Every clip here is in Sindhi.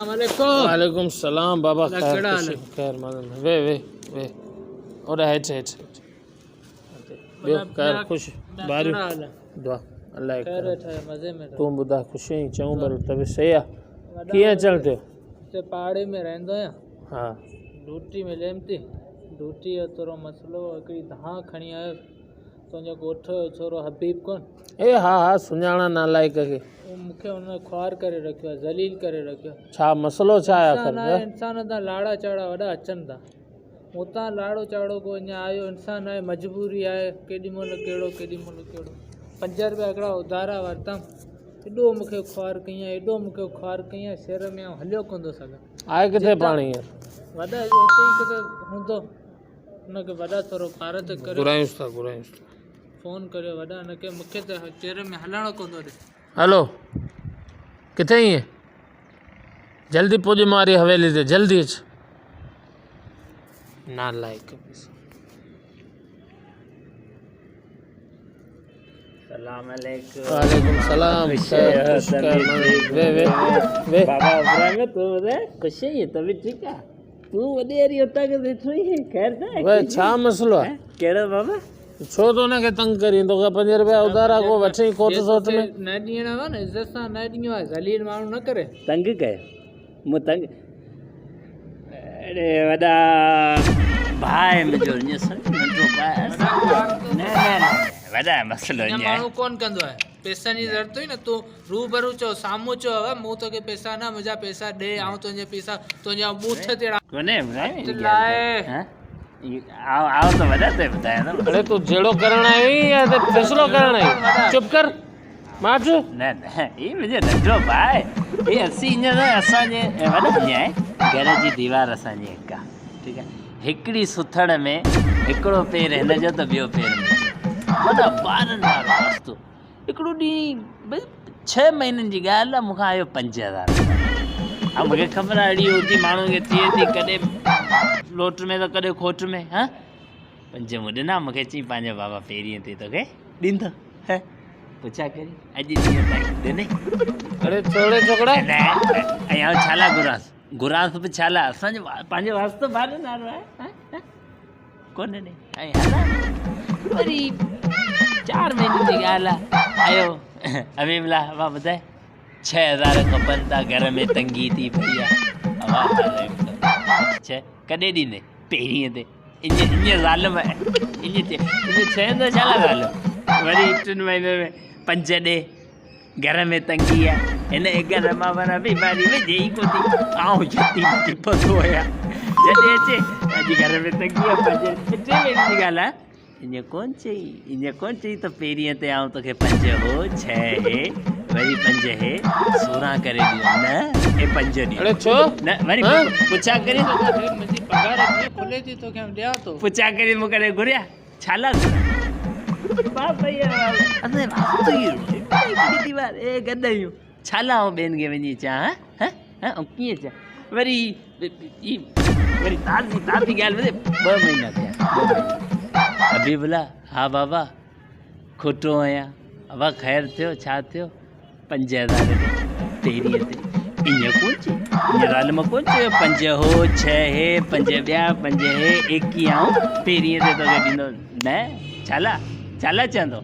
وعليڪم السلام بابا خير خوشي خير مزن وي وي وي اوڏا هيٺ هيٺ ٻيو خير خوش باريون دعا الله خير مزي ۾ تون ٻڌا خوش آهين چئون پر طبيعت صحيح آ ڪيئن اچڻ ٿيو هتي پاڙي ۾ رهندو آهيان ها ڊيوٽي مليم ٿي ڊيوٽي جو ٿورو مسئلو هو هڪڙي دانهن کڻي آيس تنهنجو ڳوٺ جو ڇورو حبيب ڪون اي ها ها سڃاڻان نالائق کي. اهو مون کي هن خوار ڪري رکيو آهي ذليل ڪري رکيو آهي. ڇا مسئلو ڇا آهي آخر انسان آهي انسان تان لاڙا چاڙها وڏا اچن ٿا مون تان لاڙو چاڙهو ڪو اڃا آيو انسان آهي مجبوري آهي ڪيڏي مهل ڪهڙو ڪيڏي مهل ڪهڙو پنج روپيا هڪڙا اڌارا ورتم ايڏو مون کي خوار ڪيائين ايڏو مون کي خوار ڪيائين شهر ۾ آئون هليو ڪونه ٿو سگهان. آهي ڪٿي پاڻي هينئر؟ وڏا هتي ئي ڪٿي هوندو. ان کي وڏا ٿورو پارت ڪريو. گهرايونس ٿا گهرايونس ٿا. فون ڪريو وڏا ان کي مونکي ته چير ۾ هلڻ ڪونه ٿو ڏي. هلو ڪٿي آهين جلدي پڄ ماري حويلي تي جلدي اچ نالائق سلام عليڪم وعليڪم السلام وي وي وي بابا ابراهيم تون ٻڌاء خوش آهين طبيعت ٺيڪ آ تون وڏي واري اوطاق تي ويٺو آهين خير ته آهي وي ڇا مسئلو آ ڪهڙو بابا ڇو تو ان کي تنگ ڪرين توکان پنج روپيا اڌارا ڪو وٺين کوٽ سوٽ ۾ نه ڏيڻا هئا نه عزت سان نه ڏنو آهي ذليل ماڻهو نه ڪري تنگ ڪيو مون تنگ اڙي وڏا ڀاء منهنجو ائين سمجھ ننڍو ڀاء نه نه نه وڏا مسئلو ائين ماڻهو ڪون ڪندو آهي پئسن جي ضرورت هئي نه تو روبرو چئو سامهون چئو ابا مون توکي پئسا نه منهنجا پئسا ڏي آئون تنهنجا پئسا تنهنجا ٻوٿ تي ڪونهي هٿ لاء آئون آئون ته وڏا ته ٻڌايان نه اڙي تون جهيڙو ڪرڻ آيو آهين يا هتي فيصلو ڪرڻ آيو چپ ڪر ماٺ نه نه هي منهنجو ننڍو ڀاء آهي هي اسين هينئر اسان جي وڏا ائين آهي گهر جي ديوار اسان جي هڪ آهي ٺيڪ آهي هڪڙي سٿڻ ۾ هڪڙو پير هن جو ته ٻيو پير منهنجو وڏا ٻارن وارو واسطو هڪڙو ڏينهن ڀئي ڇهه مهينن جي ڳالهه آهي مون کان آيو 5000 ها مون کي خبر آهي اهڙي هوندي ماڻهو کي ٿئي ٿي ڪڏهن لوٽ ۾ ته ڪڏهن کوٽ ۾ ها پنج مون ڏنا مون کي چئي پنهنجو بابا پهرين تي توکي ڏيندو پڇا ڪري اڄ ڏينهن تائين ڏني اڙي ڇوڙي ڇوڪرا نه ۽ آئون ڇا لاء گهرانس گهرانس به ڇا لاء اسان جو پنهنجو واسطو ڀاري وارو آهي ڪونه ڏي ۽ هلان وري چار مهينن جي ڳالهه آهي آيو حبيب الله ابا ٻڌائي 6000 کپن ٿا گهر ۾ تنگي ٿي پئي آهي ابا ڇهه ڪڏهن ڏيندي پهرين تي ائين ائين ظالم ائين چئي ائين چئين ته ڇا لاء ظالم وري ٽن مهينن ۾ پنج ڏي گهر ۾ تنگي آ هن گهر مان ورا بيماري وجهي ئي ڪو ٿي آئون جتي متي پتو آهيان جڏهن اچي اڄ گهر ۾ تنگي آ پنج ٽي مهيني جي ڳالهه آ ائين ڪون چئي ائين ڪون چئي ته پهرين تي آئون توکي پنج هو ڇهه هي وري پنج هي 16 ڪري ڏيو نه اي پنج ڏيو اڙي ڇو نه وري پڇا ڪري منهنجي پگهار اچي کلي ٿي توکي آئون ڏيان ٿو پڇا ڪري مون ڪڏهن گهريا ڇا لاء ڇا لاء آئون ٻين کي وڃي چان ها ها آئون ڪيئن چان وري وري تازي تازي ڳالهه ٻڌي ٻه مهينا ٿيا ٻه مهينا حبيب الله ها بابا کوٽو آهيان ابا خير ٿيو ڇا ٿيو 5000 ڏي پهرين تي ائين ڪون چئي ائين ظالم ڪون چيو پنج هو ڇهه هي پنج ٻيا پنج هي ايڪيهه آئون پهرين تي توکي ڏيندو نه ڇالا ڇالا چوندو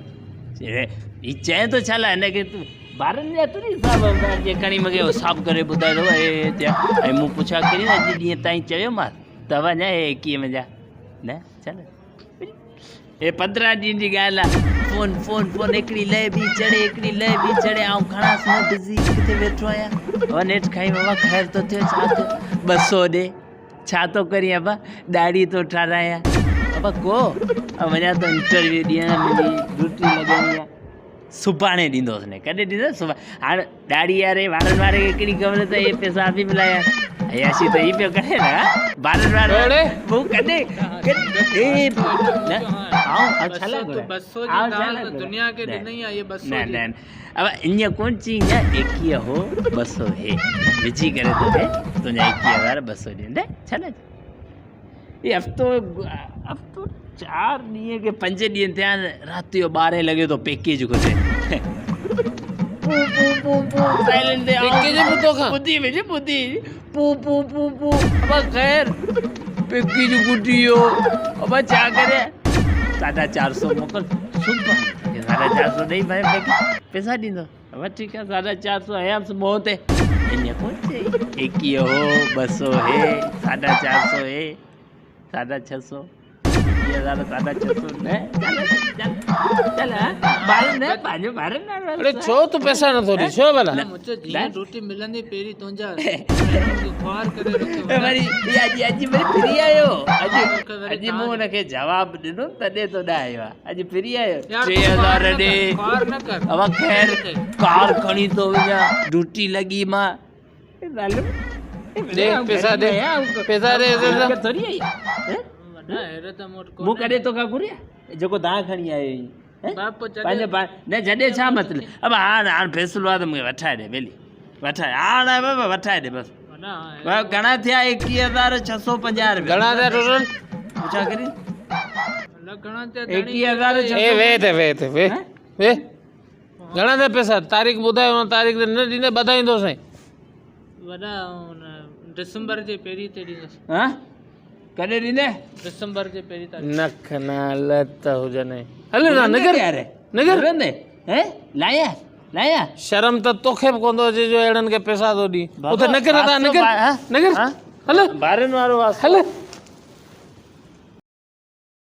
هي چئين ٿو ڇالا هن کي تون ٻارن جا ٿوري حساب هوندا آهن جي کڻي مونکي حساب ڪري ٻڌائي ٿو هي ٿيا ۽ مون پڇا ڪري اڄ ڏينهن تائين چيومانس ته وڃ هي ايڪيهه منهنجا نه ڇا هي 15 ڏينهن جي ڳالهه آ فون فون فون هڪڙي لهي ٻي چڙهي هڪڙي لهي ٻي چڙهي آئون کڻانس نه بزي ڪٿي ويٺو آهيان ابا نيٺ کائي بابا خير ته ٿيو ڇا ٿيو 200 ڏي ڇا ٿو ڪرين ابا ڏاڙهي ٿو ٺارايان ابا ڪو وڃان ٿو انٽرويو ڏيڻ منهنجي ڊيوٽي لڳڻي آ سڀاڻي ڏيندوس نه ڪڏهن ڏيندوس سڀاڻي هاڻ ڏاڙهي واري وارن واري کي ڪهڙي خبر ته اهي پئسا به ملايا عياشي ته هي پيو ڪري نه وارن وارو مون ڪڏهن ڪڏهن نه آئون ڇا لاء گهرايان دنيا کي ڏنئي آ اهي 200 نه نه ابا ائين ڪون چئي نه 21 هو 200 هي وجهي ڪري توکي تنهنجا 21200 ڏيندي ڇا لاء هي هفتو هفتو چار ڏينهن ڪي پنج ڏينهن ٿيا آهن رات جو 12 لڳي ٿو پيڪيج گهرجي پو پو پو پو سائلنٽ تي پڪي جي به توکان ٻڌي وڃ ٻڌي پو پو پو پو ابا خير پڪي جو گڊي هو ابا ڇا ڪري ساڍا چار سو موڪل سڀاڻي ساڍا چار سو ڏئي ڀائي پئسا ڏيندو ابا ٺيڪ آ ساڍا چار سو هيامس منهن تي ائين ڪونه چئي ايڪيهه هو ٻه سو هي ساڍا چار سو هي ساڍا ڇهه سو اڙي ڇو تون پئسا نٿو ڏي ڇو ڀلا روٽي ملندي پهرين تنهنجا خوار ڪري رکيو وري اڄ اڄ وري ڦري آيو اڄ اڄ مون هن کي جواب ڏنو تڏهن تو ڏانهن آيو آ اڄ ڦري آيو 3000 ڏي ابا خير ڪار کڻي ٿو وڃان ڊيوٽي لڳي مان ڏي پئسا ڏي پئسا ڏي ٿوري آئي مون ڪڏهن توکان گهريا جيڪو دانهن کڻي آيو آهين پنهنجي نه جڏهن ڇا مطلب ابا هاڻ هاڻ فيصلو آ ته مونکي وٺائي ڏي ٻيلي وٺائي هاڻ بابا وٺائي ڏي بس گهڻا ٿيا 21650 روپيا گهڻا ٿيا ٽوٽل پڇا ڪري اي وي ته وي ته وي وي گهڻا ٿيا پئسا تاريخ ٻڌايو ان تاريخ تي نه ڏيندي ٻڌائيندو سائين وڏا ان ڊسمبر جي پهرين تي ڏيندس ها ڪڏهن ڏيندي ڊسمبر جي پهرين تاريخ نک نه لت هجن هل نه نگر نگر هي لايا لايا شرم ته توکي به ڪوندو اچي جو اهڙن کي پئسا ٿو ڏي اٿ نگر ته نگر نگر هل ٻارن وارو هل.